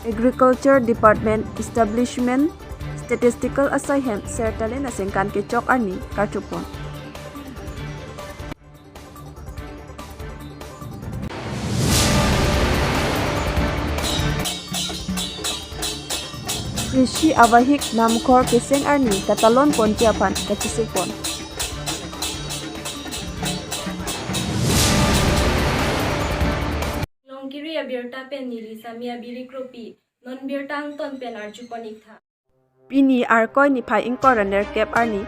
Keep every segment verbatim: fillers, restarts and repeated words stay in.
Agriculture Department establishment statistical asaihem Sertalin aningkan kechok arni karchupon. Krishi avahik namkhor keseng arni katalon ponji aphan kachisik pon. Longkiri abirta pen neli Sami Abiri Kropi, non birta angton pen arjupon iktha. Pini Arkoi niphai ingkoi ra nerkep arni,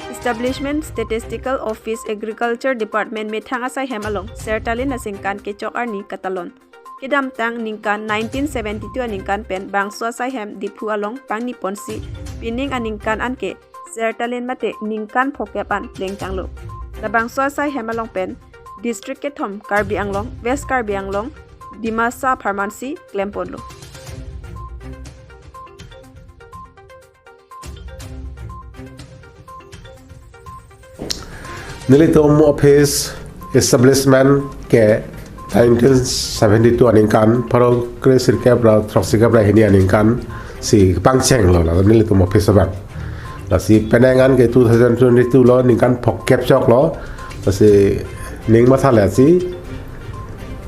Establishment Statistical Office Agriculture Department methang asaihem along Sertalin aningkan kechok arni katalon. Kedamtang ningkan nineteen seventy-two aningkan pen bangso asaihem Diphu along pangni ponsi, pining aningkan anke Sertalin mate ningkan phokep an plengtanglo. Labangso asaihem along pen district kethom Karbi Anglong, West Karbi Anglong, Dimasa apharmansi klemponlo. Nelitum office establishment ke nineteen seventy-two aningkan, pharo kre sirkep ra throksi kep ra hini aningkan si pangchenglo la nelitum office abang. Lasi penang an ke two thousand twenty-two lo, ningkan phokep choklo. Lasi ning matha le si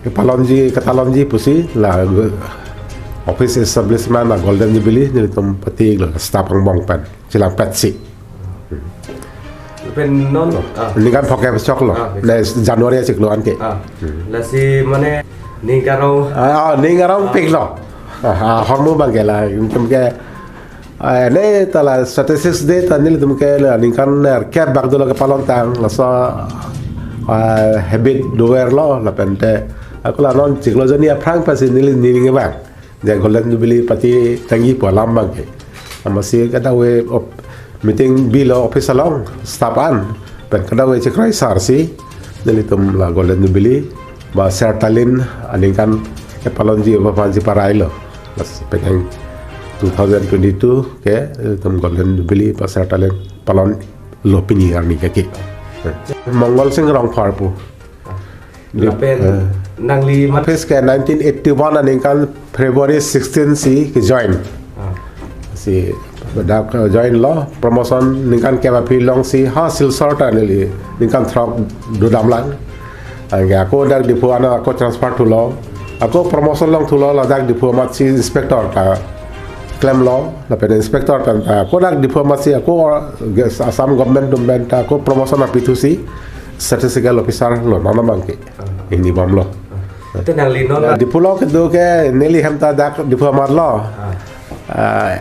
kepalonji, katalonji pusi la office establishment la Golden Jubilee nelitum pati lo staff angbong pen chelangpetsi. Pen non, ah. Ningkan phokep choklo. Ah, yes. Na January achiklo anke. Ah. Hmm. Lasi mane ning karong. Ah, ah, ning karong. Ah. Piklo. Ah, ah, hormu abang ke la, nelitum ke, ah, ne ta la statistics de ta nelitum ke la ningkan nerkep bak dolo kepalontang, laso, ah, habit doverlo, lapente ako la non chiklo joni aphrang pasi neli ning abang je Golden Jubilee pati tangji pu alam abang ke. Amatsi kadokave op-, meeting bilo office along staff an pen kadokave chekroi sar si nelitum la Golden Jubilee ba Sertalin aningkan kepalonji aphansi parailo. Lasi penang two thousand twenty-two ke nelitum Golden Jubilee ba Sertalin palonlo pini arni ke ke. Mongol Sing Rongphar pu. Lapen, eh, nangli mat- Office ke nineteen eighty-one aningkan February sixteen si kejoin. Ah. Si dak, eh, joinlo, promotion ningkan kep aphi longsi ha Silchar ta neli ningkan throk dodamlang. Anke ako dak Diphu an ako transfer thulo. Ako promotion longthulo, ladak Diphu amatsi inspector ta klemlo, lapen inspector ta, ah, ako dak Diphu amatsi ako, eh, Assam government atum pen ta ako promotion apithusi statistical officer lo, non abang ke. Ah. Hini bomlo. Ah. Te nangli non la Diphu lo kedo ke neli hem ta dak Diphu amat lo. Ah. Ah,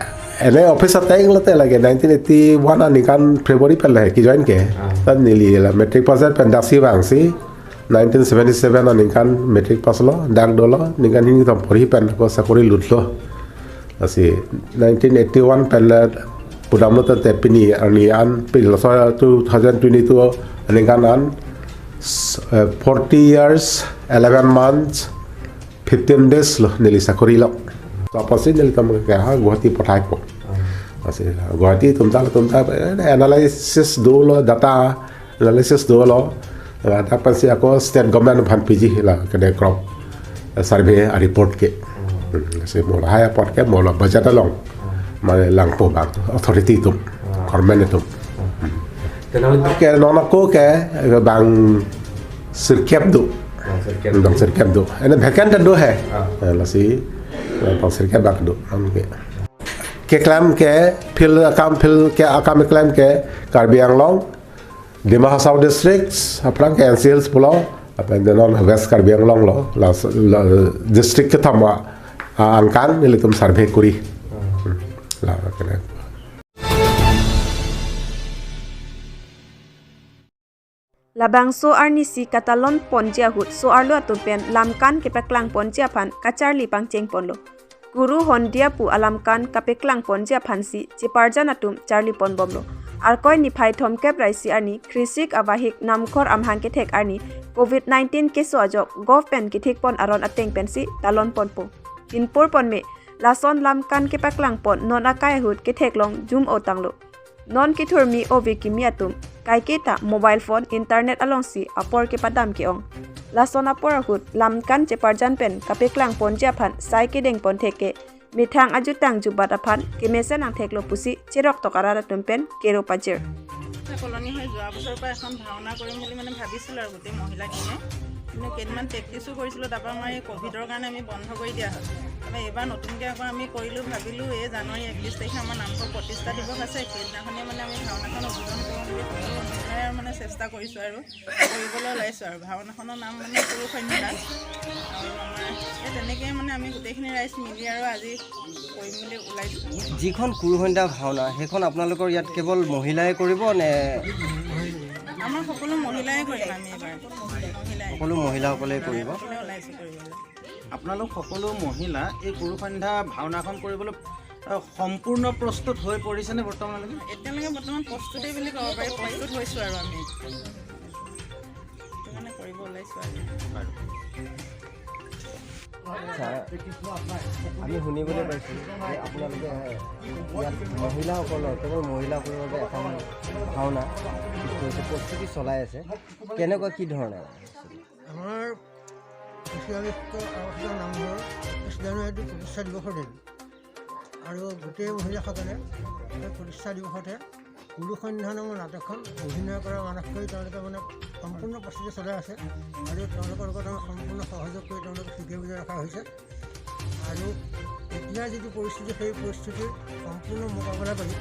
ene office ateng lote lake nineteen eighty-one aningkan February pen le kejoin ke. Ah. Ta neli la matric pass pen daksi vangsi nineteen seventy-seven aningkan matric pass lo, dak dolo, ningkan hini kethom porhi pen ako sakori lutlo. Lasi nineteen eighty-one pen le pudamlo tangte pini arni an, pini laso two thousand twenty-two aningkan an, s-, eh, forty years, eleven months, fifteen days lo neli sakori lo. Lapusi nelitum ke ha Guwahati pathaipo. Lasi Guwahati atum ta, atum ta, eh, analysis dolo, data analysis dolo. Ladak pensi ako state government aphan piji la kene crop survey a-report ke. Hmm, si mo lahai apot ke mo la budget along. Hmm. Mane langpo bang authority atum, hmm, government atum. Hmm. Te nangli ke non ako ke bang sirkep do. Bang sirkep do. Bang sirkep do. Ene vacant do he. Ah. Eh, lasi bang sirkep bak do. Anke. Keklem ke field akam, field ke akam keklem ke Karbi Anglong, Dima Hasao district, aphrang ke N C Hills pulo, lapen non West Karbi Anglong lo, la, la district kethom a, a, angkan nelitum survey kori. Hmm, la kene. Labangso arnisi katalon ponji ahut so-arlo atum pen lamkan kepaklang ponji aphan kacharli pangcheng ponlo. Kuru Hondia pu alamkan kapaklang ponji aphansi cheparjan atum charli ponbomlo. Arkoi niphai thomkep ra isi arni Krisik avahik namkhor amahang kethek arni Covid nineteen keso ajok govt pen kethik pon aron ateng pensi talon ponpo. Inpur ponme, lason lamkan kepaklang pon non akai ahut ketheklong jum-o tanglo. Non kethurmi ove kimi atum kaiketa mobile phone, internet alongsi apor kepadam ke-ong. Lason apor ahut lamkan cheparjan pen kapaklang ponji aphan sai kedeng pon thek ke Methang ajutang jubat aphan kemesen angtheklo pusi cherok tok arat atum pen kero pajir. এটা কলনী হৈ যোৱা বছৰৰ পৰা এখন ভাওনা কৰিম বুলি মানে ভাবিছিলোঁ আৰু গোটেই মহিলাখিনিয়ে। কিন্তু কেইদিনমান প্ৰেক্টিছো কৰিছিলোঁ, তাৰপৰা আমাৰ এই ক'ভিডৰ কাৰণে আমি বন্ধ কৰি দিয়া হ'ল। তাৰপৰা এইবাৰ নতুনকৈ আকৌ আমি কৰিলোঁ, ভাবিলোঁ এই জানুৱাৰী একত্ৰিছ তাৰিখে আমাৰ নামঘৰ প্ৰতিষ্ঠা দিৱস আছে, সেইদিনাখনে মানে আমি ভাওনাখন উদ্বোধন কৰিম বুলি সকলো মহিলাই মানে চেষ্টা কৰিছোঁ আৰু কৰিবলৈ ওলাইছোঁ আৰু। ভাওনাখনৰ নাম মানে পুৰুষ সন্ধ্যা। আৰু আমাৰ এই তেনেকৈ মানে আমি গোটেইখিনি ৰাইজ মিলি আৰু আজি কৰিম বুলি ওলাইছোঁ। যিখন কুৰুসন্ধ্যা ভাওনা, সেইখন আপোনালোকৰ ইয়াত কেৱল মহিলাই কৰিব নে? আমাৰ সকলো মহিলাই কৰিম আমি এইবাৰ। মহিলাই। সকলো মহিলাসকলে কৰিব। সকলোৱে ওলাইছোঁ কৰিবলৈ। আপোনালোক সকলো মহিলা এই কুৰুসন্ধ্যা ভাওনাখন কৰিবলৈ, আহ, সম্পূৰ্ণ প্ৰস্তুত হৈ পৰিছেনে বৰ্তমানলৈকে? এতিয়ালৈকে বৰ্তমান প্ৰস্তুতেই বুলি ক'ব পাৰি, প্ৰস্তুত হৈছোঁ আৰু আমি। সেইটো কাৰণে কৰিব ওলাইছোঁ আৰু। বাৰু। আচ্ছা, আমি শুনিবলৈ পাইছোঁ যে আপোনালোকে ইয়াত মহিলাসকলৰ, কেৱল মহিলাসকলৰ বাবে এখন ভাওনা ঠিক কৰিছে, প্ৰস্তুতি চলাই আছে। কেনেকুৱা, কি ধৰণৰ? আমাৰ ঐতিহাসিক আৱাসিকা নামঘৰ একত্ৰিছ জানুৱাৰীটো প্ৰতিষ্ঠা দিৱসৰ দিন আৰু গোটেই মহিলাসকলে সেই প্ৰতিষ্ঠা দিৱসতে কুৰুসন্ধ্যা নামৰ নাটকখন অভিনয় কৰা মানস কৰি তেওঁলোকে মানে সম্পূৰ্ণ প্ৰস্তুতি চলাই আছে আৰু তেওঁলোকৰ লগত আমি সম্পূৰ্ণ সহযোগ কৰি তেওঁলোকক ঠিকে বুজাই ৰখা হৈছে। আৰু এতিয়া যিটো পৰিস্থিতি, সেই পৰিস্থিতিৰ সম্পূৰ্ণ মোকাবিলা কৰি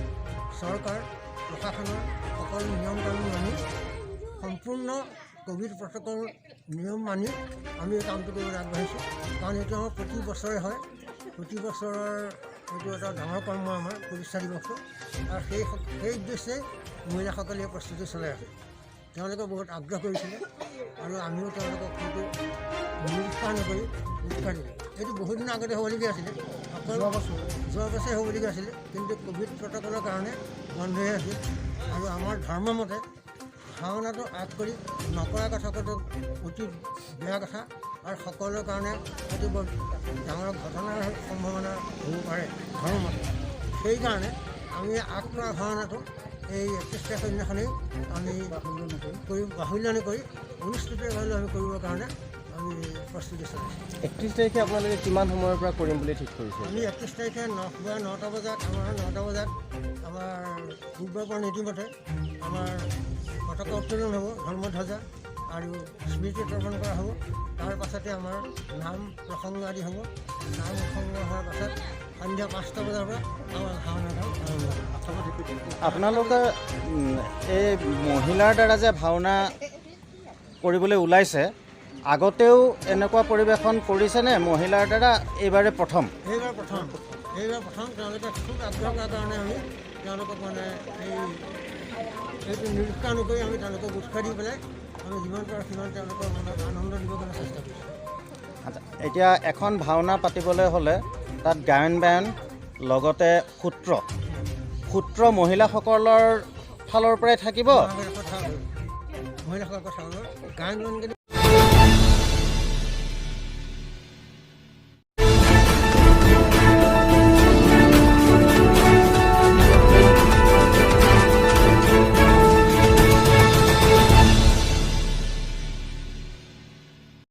চৰকাৰ, প্ৰশাসনৰ সকলো নিয়ম কানুন মানি সম্পূৰ্ণ ক'ভিড প্ৰট'কল নিয়ম মানি আমি এই কামটো কৰিবলৈ আগবাঢ়িছোঁ। কাৰণ এইটো আমাৰ প্ৰতি বছৰে হয়, প্ৰতি বছৰৰ এইটো এটা ডাঙৰ কৰ্ম আমাৰ প্ৰতিষ্ঠা দিৱসটো। আৰু সেই স-, সেই উদ্দেশ্যে মহিলাসকলে প্ৰস্তুতি চলাই আছে। তেওঁলোকে বহুত আগ্ৰহ কৰিছিলে আৰু আমিও তেওঁলোকক সেইটো নিৰুৎসাহ নকৰি উৎসাহ দিলোঁ। এইটো বহুত দিনৰ আগতে হ'বলগীয়া আছিলে, অকল যোৱা বছৰ। যোৱা বছৰে হ'বলগীয়া আছিলে, কিন্তু ক'ভিড প্ৰট'কলৰ কাৰণে বন্ধ হৈ আছিল। আৰু আমাৰ ধৰ্ম মতে ভাওনাটো আগ কৰি নকৰা কথাটো অতি বেয়া কথা আৰু সকলোৰে কাৰণে এইটো বৰ ডাঙৰ ঘটনাৰ সম্ভাৱনা হ'ব পাৰে ধৰ্ম মতে। সেইকাৰণে আমি আগ কৰা ভাওনাটো এই একত্ৰিছ তাৰিখৰ দিনাখনেই আমি কৰিম, বাহুল্য নকৰি অনুষ্ঠিত ভাৱে আমি কৰিবৰ কাৰণে আমি প্ৰস্তুতি চলাইছোঁ। একত্ৰিছ তাৰিখে আপোনালোকে কিমান সময়ৰ পৰা কৰিম বুলি ঠিক কৰিছে? আমি একত্ৰিছ তাৰিখে ন-, পুৱা নটা বজাত, আমাৰ নটা বজাত আমাৰ পূৰ্বাপৰ নীতিমতে আমাৰ পতাকা উত্তোলন হ'ব, ধৰ্মধ্বজা আৰু স্মৃতি তৰ্পণ কৰা হ'ব। তাৰ পাছতে আমাৰ নাম প্ৰসংগ আদি হ'ব। নাম প্ৰসংগ হোৱাৰ পাছত সন্ধিয়া পাঁচটা বজাৰ পৰা আমাৰ ভাওনাখন আৰম্ভ হ'ব। আপোনালোকে, উম, এই মহিলাৰ দ্বাৰা যে ভাওনা কৰিবলৈ ওলাইছে, আগতেও এনেকুৱা পৰিৱেশন কৰিছেনে মহিলাৰ দ্বাৰা? এইবাৰে প্ৰথম? এইবাৰ প্ৰথম। এইবাৰ প্ৰথম। তেওঁলোকে খুব আগ্ৰহ কৰাৰ কাৰণে আমি তেওঁলোকক মানে এই, এইটো নিৰুৎসাহ নকৰি আমি তেওঁলোকক উৎসাহ দি পেলাই আমি যিমান পাৰোঁ সিমান তেওঁলোকৰ মনত আনন্দ দিবৰ কাৰণে চেষ্টা কৰিছোঁ। আচ্ছা, এতিয়া এখন ভাওনা পাতিবলৈ হ'লে তাত গায়ন বায়ন, লগতে সূত্ৰ, সূত্ৰ মহিলাসকলৰ ফালৰ পৰাই থাকিব? মহিলাসকলৰ কথা হ'ব। মহিলাসকলৰ কথা হ'ব। গায়ন বায়ন